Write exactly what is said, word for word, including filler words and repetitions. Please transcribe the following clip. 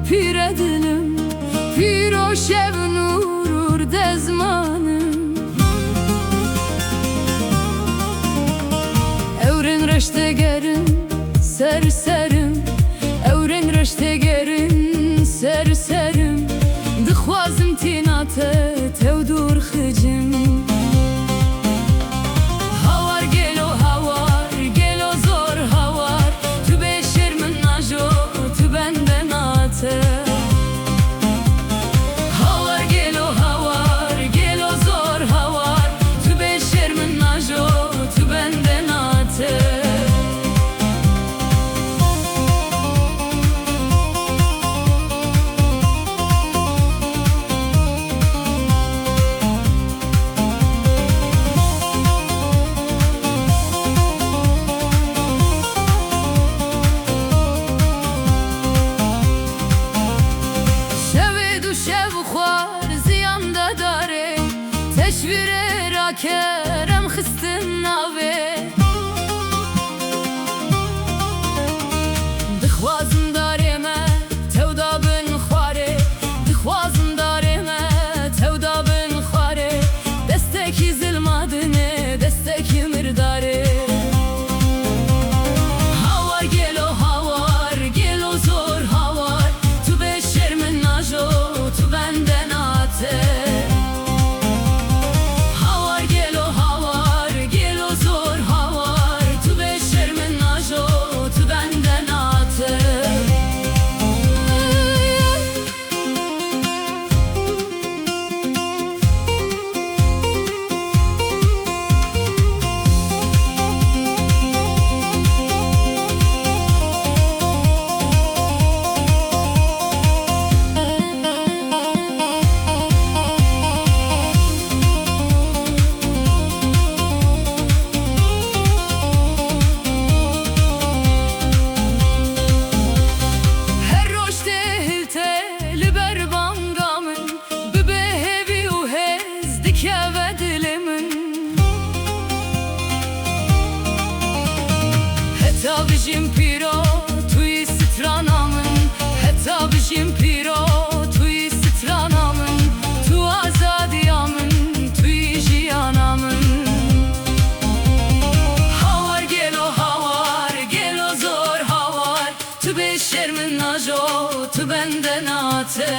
Pîre dilim, pîro şev nûr ûr dezmanim. Ewrên reştegerin, ser serim. Ewrên reştegerin, ser serim. Dixwazim tîna te, tew dûr xicim. Hawar gelo hawar, gelo zor hawar. Tu bê şêr min najo, tu bende nate. Hawar gelo hawar, gelo zor hawar. Tu bê şêr min najo, tu bende nate. Şevê du şev xwar ziyan de darê, teşvîrê ra kerem xistin navê. Dixwazim darê me tewda bin xwarê, dixwazim darê me tewda bin xwarê. Destekî zilma dinê, destekî mirdarê. Hawar gelo hawar, gelo zor hawar. Tu bê şêr min najo, tu bende nate. Hawar gelo hawar, gelo zor hawar. Tu bê şêr min najo, tu bende nate. Her roj tê hilte li ber banga min, bibe hêvî û hêz dikeve dilê min. Heta bijîm pîro, tu yî strana min. Heta bijîm pîro, tu yî strana min. Tu azadiya min, tu yî jiyana min. Hawar gelo hawar, gelo zor hawar. Tu bê şêr min najo, tu bende nate.